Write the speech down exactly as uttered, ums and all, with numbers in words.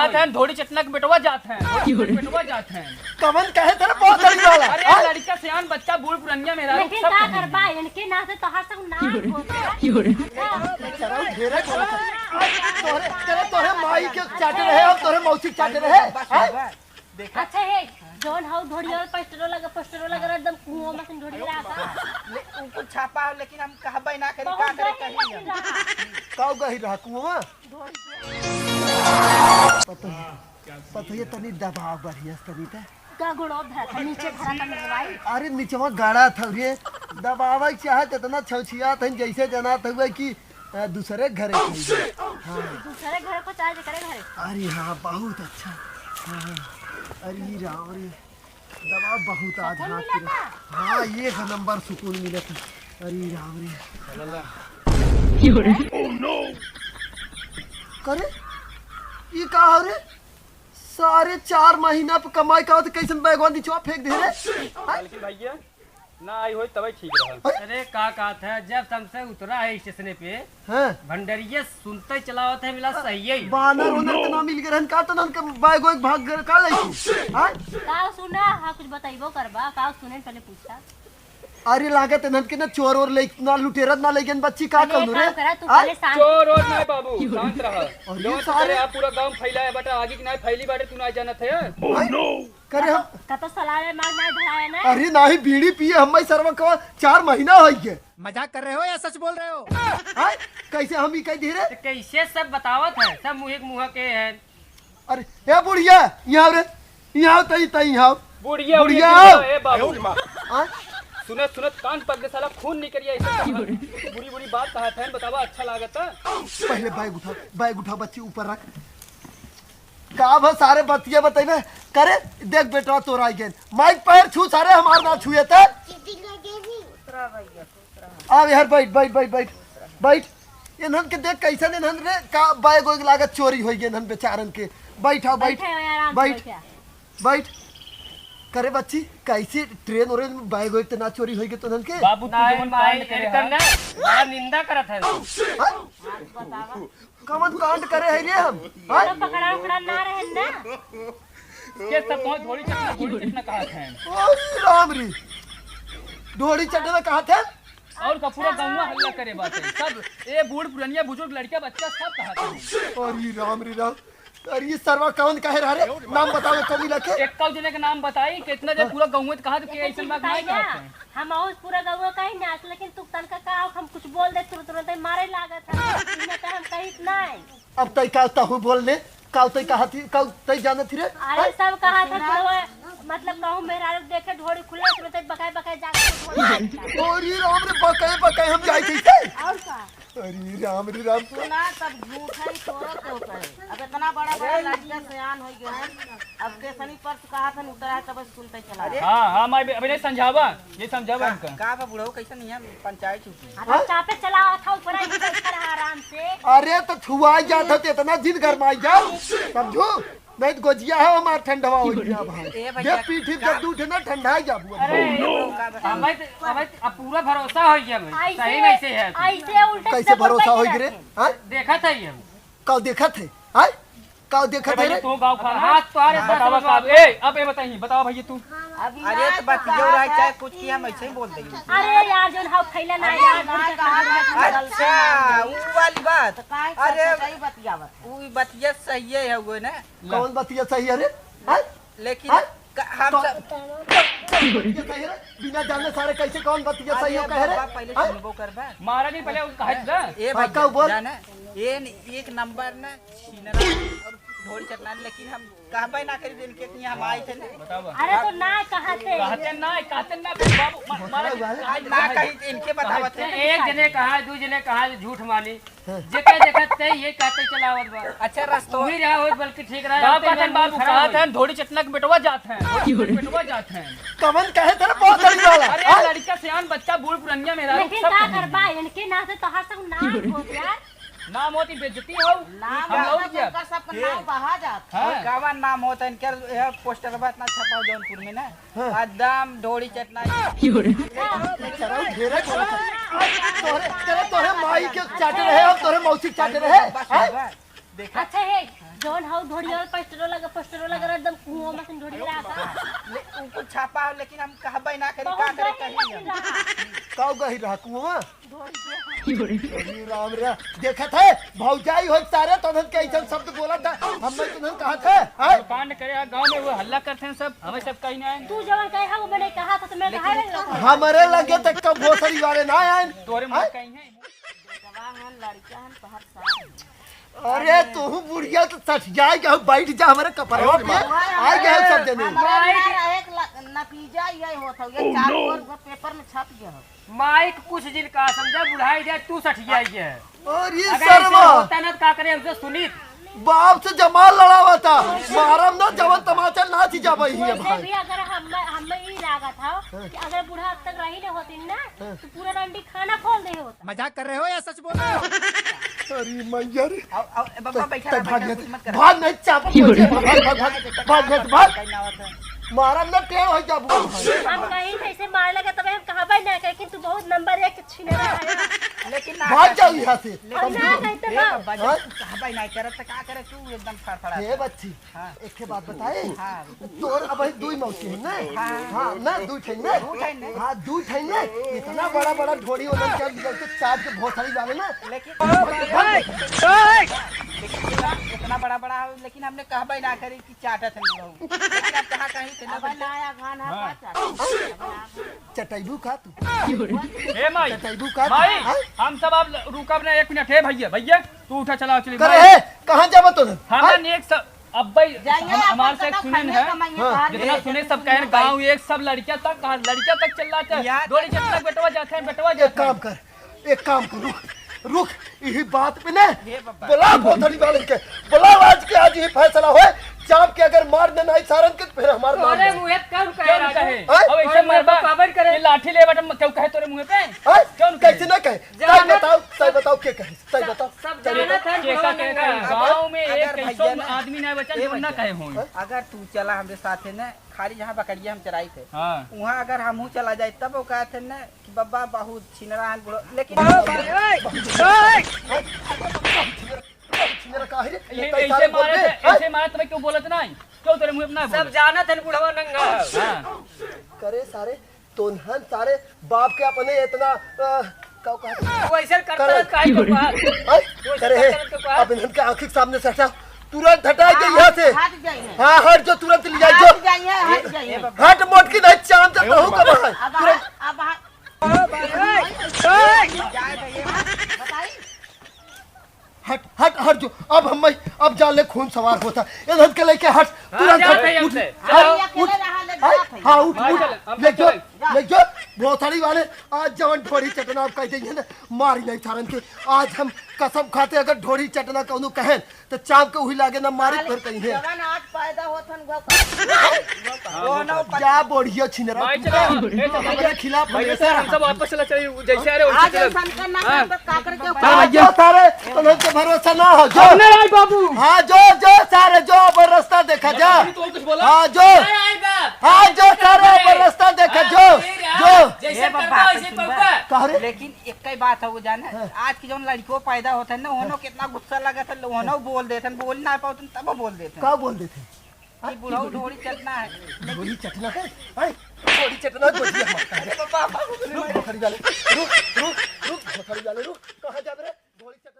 जात हैं, धोड़ी चटना के बेटवा जात हैं, धोड़ी चटना के बेटवा जात हैं। कवन कहे तेरे बहुत बड़ी वाला, अरे हाँ? लड़का सियान बच्चा बूढ़ पुरनिया मेहरारू लेकिन सब का कहेंगे। करबा, इनके नाते तोहार सब नाश होत है। चलो, ढेरे बोलत है। तोहरे, तेरे, तोहरे माई के चाटे रहे और तोहरे मौसी के चाटे रहे, हाँ? अच्छा है, जौन हौ ढोड़िया में पोस्टरो लगा, पोस्टरो लगा रहा, एकदम कुआं में से ढोड़िया रहा था। ले, उ कुछ छापा हो, लेकिन हम कहबे ना करी, बहुत का करे गहिर कहीं लेकिन हम। रहा। का गहिर रहा कुआं? ढोड़िया। पता है, पता है, तनी दबाव बढ़िया से तनी ते। का गुणो धरा था, नीचे धरा था मेरे भाई। अरे निचवा गाड़ा था रे, दबावे के चाहे त इतना छौछियात है, जैसे जनात हुए कि अ, दूसरे घरे खाई। हाँ। दूसरे घर को चाहे जेकरे घरे। अरे हाँ, बहुत अच्छा। हाँ, हाँ। अरे राम रे, दवा बहुत आज सुकून हाथ मिला के था? हाँ, एक नंबर सुकून मिला था। अरे राम रे। करे, ये का हो रे? सारे चार महीना पे कमाई का होते, कैसन बैगवा निचवा फेंक दे रे? हाँ? बल्कि भैया, ना आई होई तबे ठीक रहा। अरे का कहत है, जब तुमसे उतरा है स्टेशने पे, हाँ। भंडरिया सुनते चलावत है, मिला सही है। बानर उनर तना मिल गए रहन का, तो उनके बैग वैग भाग गए का लइके? हाँ? का सुना? हाँ, कुछ बतइबो करबा, का सुने पहले पूछा। अरे लागत है इन्हन के ना चोर ओर ले, ना लुटेरा ना ले गए बच्ची का पहले कहलू रे? काम करा, तू हाँ? पहले शांत चोर ओर नहीं बाबू, शांत रहा। और ये जौन सारे तेरे आप पूरा गांव फैला है बेटा, आगे की नहीं फैली बाटे, तू ना जानत है। हाँ? करे हम का तो सलाह रे मार ना धराया ना। अरे नाही, बीड़ी पिए हम सरवा का चार महीना हो गए। मजाक कर रहे हो या सच बोल रहे हो? आय, कैसे हम ही कह धीरे? तो कैसे सब बतावत है, सब मुँह एक मुँह के हैं। अरे ए बुढ़िया, यहाँ रे, यहाँ तई तई यहाँ। बुढ़िया, बुढ़िया। बुढ़िया, ए बाबू। आय? सुनत सुनत कान पक गए साला, खून निकल गया ऐसे। बुरी बुरी बात कहा था, बतावा अच्छा लागत था। पहले बैग उठा, बैग उठा बच्ची ऊपर रख। का भा सारे बतिया बतइबे? करे, देख बेटवा तोर आई गेन। माइक पैर छू सारे हमार ना छुए ते। चीटिंग कर देबी। उतरा भैया, उतरा। अब यार बैठ, बैठ, बैठ, बैठ, बैठ। इन्हन के देख कैसन इन्हन रे, का बैग वैग लागत चोरी होई गे इन्हन बेचारन के। बैठ, आओ, बैठ, बैठे हो आराम से बैठ, बैठे। बैठ। करे बच्ची, कैसे ट्रेन ओरेन में बैग वैग त ना चोरी होई गे तो इन्हन के? बाबू, तू नहीं, जवन माई, कांड करे एकर है। ना, बड़ा निंदा करत है। हाँ? आज बतावा। कवन कांड करे है रे हम? हाँ? तो पकड़ा उकड़ा ना रहे ना। के सब पहुंच ढोड़ी चटना, ढोड़ी चटना कहा थे। ओ राम रे। ढोड़ी चटना कहा थे? और का पूरा गौवा हल्ला करे बात है। सब ए बूढ़ पुरनिया बुजुर्ग लड़का बच्चा सब कहा थे। अरे राम रे राम। अरे ये सरवा कौन कहे रहा रे? नाम बताओ कौन मिला के? एक जने के नाम बताई, कितना जे हाँ। पूरा गौवा कहा थे कि लेकिन ऐसन बात बताई नहीं ना, कहते हैं। हम और पूरा गौवा कहीं ना, लेकिन तू तनका का हम कुछ बोल दे तुरंत तुरंत मारे लागत है। इन्हें तो हम कहित नहीं। अब तई का तहु बोल ले, का तई कहा थी, का तई जाना थी रे? अरे हाँ? सब कहा था सुना। बुढ़वा, मतलब कहूँ मेहरारू देखे ढोड़ी खुला, उसमें तई बकाए बकाए जाके ढोड़ी देखता। अरे राम रे, बकाए बकाए हम जाए थे से? और का? अरे राम रे राम। सुना, सब झूठ है, तोरो तो है। अब इतना बड़ा बड़ा लड़का सयान हो गया है, अब कैसनी पर्स कहा था उतरा है, तब सुनते चला। हाँ, हाँ, मैं अभी, अभी नहीं समझावा। ये समझावा का, इनका। का बा बुढ़ऊ, कैसे नहीं है, पंचायत छूटी। अरे हाँ? चापे चलावा था, ऊपर आई, ऊपर रहा आराम से। अरे तो छुआई जात है, तो इतना जिन गरमाई जाओ, समझू? नहीं तो गोजिया है हमार ठंडवा हो गया भाई। ए भैया, ये पीठी का जब दूध है ना, ठंडा ही जाबू। अरे, Oh, no। का बा? हमें तो, हमें तो अब पूरा भरोसा हो गया भाई, ऐसे, सही में ऐसे है। ऐसे उल्टे कैसे सीधे बोल भरोसा बैठे हो गिरे? रहते हैं। हाँ? देखा था ये हम। का देखत है? हाँ? का देखत है अरे रे? तू गाँव खा, हाँ, तो अरे बतावा बतावा का, का। ए, अब ये बताइए, बतावा भैया तू। अरे तो बतियो रहा, चाहे कुछ किया, हम ऐसे ही बोल देंगे। अरे यार, जोन हाउ खैला ना अरे यार, ना कहा, अच्छा, वो वाली बात। तो काहे अरे, सही बतियावत है? वो बतिया सही है, वो ना। कौन बतिया सही है रे? हाँ? लेकिन हाँ? क-, हम तो, सब तो, तो, तो बतिया सही है रे? बिना जाने सारे कैसे कौन बतिया सही अरे हो कह रे? बाबा, पहले हाँ? सुनबो करबा। मारा नहीं, पहले उनका हट जा। ए हाँ, भाई, का बोल? जाना, ये न-, एक नंबर ना, छीनरा और ढोल चटना, लेकिन हम कहबे ना करी दिन के कि हम आए थे ना। बतावा। अरे तो ना कहते। कहते ना, कहते ना, फिर बाबू, मा-, मारा बतावा। आज ना कही तो इनके बतावत कहते है। एक जने कहा, दू जने कहा, झूठ मानी। हाँ। जेके देखत ते ये कहते चलावत बा। अच्छा, रस्तो उही रहा होत, बल्कि ठीक रहा, गाँव का थन बाबू खराब कहत होई। हन, ढोड़ी चटना के बेटवा जात हैं, ढोड़ी चटना के बेटवा जात हैं। कवन कहे तेरे बहुत बड़ी वाला, अरे हाँ? लड़का सियान बच्चा बूढ़ पुरनिया मेहरारू लेकिन सब का कहेंगे। करबा, इनके नाते तोहार सब नाम होत यार। नाम होती बेइज्जती हो, नाम हम होता लोग तो क्या? इनका सबका ये नाम बहा जात। हाँ। और कवन नाम होता इनके, यह पोस्टर बा इतना छपा जौनपुर में ना। हाँ। एकदम ढोड़ी चटना। चलो, ढेरे बोला था। तोहरे, तेरे, तोहरे माई के चाटे रहे, अब तोहरे मौसी के चाटे रहे। बस, हैं? बस। देखा? अच्छा है, जौन हौ ढोढ़िया में पोस्टरो लगा, पोस्टरो लगा रहा, एकदम कुआं में से ढोढ़िया रहा था। ले, उ कुछ छापा हो, लेकिन हम कहबे ना करी, बहुत का करे गहिर कही लेकिन हम। रहा। का गहिर रहा कुआं? ढोढ़िया। अरे राम रे, देखत है, भौजाई हो सारे, तोहन के ऐसन शब्द बोलत है, हम नहीं तोहन कहत है, हैं? कांड करे, गाँव में वो हल्ला करते हैं सब, हमें सब कहीं ना आए। तू जवन कहे है, वो मैंने कहा था, तो मैं कहा नहीं लोग। हमरे लगे तक कब भोसड़ी वाले ना आए। तोरे मुँह हैं? कहीं है। बेटवा हन, लड़का हन, तोहर सास। अरे तू बुढ़िया तो सठ जाए, बैठ जा हमारे कपड़वा पे। आ गए सब जने। हमारे यहाँ एक ल-, नतीजा ये होत हो, ये चार गो, गो पेपर में छप गया हो। माइक कुछ दिन का समझा, बुढ़ाई जाए, तू सठ जाए ये। और ये अगर ऐसे शर्मा। होता ना तो का करे, हमसे सुनी। बाप से जमाल लड़ावा था, मारम ना जवन तमाचा नाच जाबे ही है वैसे भाई। भी अगर हम, हम ई लागत हो हाँ। कि अगर बूढ़ा अब तक रही ले होती ना, हाँ। तो पूरा रंडी खाना खोल दे होता। मजाक कर रहे हो या सच बोल रहे हो? अरे मैया रे। आओ, आओ, ए, बाबा, बैठा तब रहा, भाग बैठा, गया, कुछ मत कर। भाग नहीं, चापा पड़ गया, भाग, भाग, भाग, भाग, भाग, भाग। मारा ना टेढ़ हो जा बुआ। हम कहीं कैसे मारे लगे, तबे हम कहबे ना करे कि तू बहुत नंबर एक छिनेरा है। लेकिन ना भाग कर जाओ यहाँ से। लेकिन अब ना कहीं तो ए, ना। बाबा, जब हाँ? तू कहबे ना करे, तो का करे तू एकदम फड़फड़ा हे था। बच्ची, हाँ। एक ठे बात बताए? हाँ। तोर अब ही दुई मौसी है ना? हाँ। हाँ, ना, दुई ठे ना? दू ठे ना? हाँ, दुई ठे ना? इतना बड़ा बड़ा ढोड़ी वाला क्या लिया के चाट के भोसड़ी वाले ना? लेकिन भाग, भाग, भाग। लेकिन इतना, इतना बड़ा बड़ा हो, लेकिन हमने कहबे ना करी कि चाटत है लोग। लेकिन अब कहाँ कहीं से ना अब बनता। नया गाना हाँ। का चाटत? चटैबू का तू? ए माई, चटैबू का तू? माई, हाँ? हम सब अब रुकब ना एक मिनट। हे भैया, भैया, तू उठा, चला, चली। करे माई। है, कहाँ जाबा तो? हम हाँ? ना एक सब अब भाई, जाइए, हम, अपन हमारे से कतौ सुने खाइए, हैं, कमाइए, हाँ। बाहर जितना जाइए, सुने सब कहे, गाँव एक सब लड़कियां तक, कहा लड़कियां तक चिल्लाते हैं, यार। डोरी चटना बेटवा जाते हैं, बेटवा एक जाते हैं। काम कर, एक काम कर, रुक, रुक, यही बात पे ना, ये बाबा। बुला भोसड़ी वाले के, बुला आज के, आज ये फैसला होए, चाप के अगर मार देना इस सारन के, तो फिर हमार नाम तोरे नहीं। मुँहे कौन कहे क्यों राजू? कहे? हाँ? अब ऐसे तोरे मुँहे मरबा, पे काबर करे? ये लाठी ले बटन क्यों कहे तोरे मुँहे पे? हाँ? क्यों कहे? कैसे ना कहे? सही जानत बताओ, सही बताओ, के कहे? सही सब, बताओ, सब सही जानत बताओ। है, केका, बुढ़वा केका, नंगा। गाँव में अगर, एक अगर कैसो भैया ना, आदमी ना बचन ए जो ना भैया, कहे होई। अगर तू चला हमरे साथे न, खाली जहाँ बकरिया हम चराई थे, हाँ। वहाँ अगर हमहू चला जाए, तब वो कहते न कि बब्बा बहुत छिनरा हन बुढ़ो, लेकिन मेरा का है रे? ये ये कैसे सारे मारे बोलते थे, हैं? ऐसे मारे तुम्हें क्यों बोलत ना है? क्यों तेरे मुँह पे ना सब बोले? जानत है बुढ़वा नंगा। हाँ। करे सारे, तोन्हन सारे बाप के अपने इतना, अ, का कहत? वो ऐसे करता है, काहे के पास? हैं? वो ऐसे करे है, करता है, के पास? अब इन्हन के आँखी के सामने से हटा, तुरंत हटाई दे हाँ, यहाँ से। हट जाइए। हाँ, हट जो, तुरंत ले जाई जो। हट जाइए, हट जाइए। हट मोटकी नहीं, चांद तो कहूँ का बाहर। अब तुरंत। अब बताई। हट, हट, हट जो। अब हम, अब जान ले खून सवार होता। इधर के लेके हट, हाँ, तुरंत जाते हट, हैं उठ। हमसे। हट, ये अकेले उठ। रहा, ले हट, जाते हैं। हाँ, उठ, हाँ, उठ। चल, अब ले जो, चल। ले जो। भोसड़ी वाले, आज जवन ढोरी चटना आप कह देंगे ना, मारी नहीं सारन के। आज हम कसम खाते, अगर ढोरी चटना कौनो कहें, तो चाप के उही लागे ना मारी खाली फिर कहीं है। जवन आज पैदा होत हन, वो का-, वो का-, वो ना पैदा। जा बढ़िया छिनरा। भाई चला, ए, तो हमारे खिलाफ भाई हमेशा सर, हम सब वापस चला चली, जैसे आ रहे वैसे आज चला। ऐसा करना हाँ। पड़ता, काकर के हाँ, ऊपर। जो सारे, तुमसे भरोसा ना हो, जो। अब नहीं आई बाबू। हाँ, जो, जो सारे, जो अब रास्ता देखा जा। अभी तो कुछ बोला? हाँ, जो। नहीं आई बाप। हाँ, जो सारे, अब रास्ता देखा, हाँ, जो, ये रहा। जो। जैसे ए बाबा, करता वैसे सुन बा। पौका। कह रे? लेकिन एक ही बात है, वो जाने, हाँ। आज की जौन लड़कियों पैदा होत है ना, उन्हों कितना गुस्सा लगत है, उन्हों बोल देत हैं, बोल ना पाओ तुम, तब बोल देत हैं। का बोल देत हैं? कि बुढ़ऊ ढोरी चटना है। ढोरी चटना है? हैं? ढोरी चटना है, गोटिया मारता है। अरे बाबा, बाबा, रुक, भोसड़ी वाले, रुक, रुक, रुक, भोसड़ी वाले, रुक। कहाँ जाबे रे? ढोरी चटना।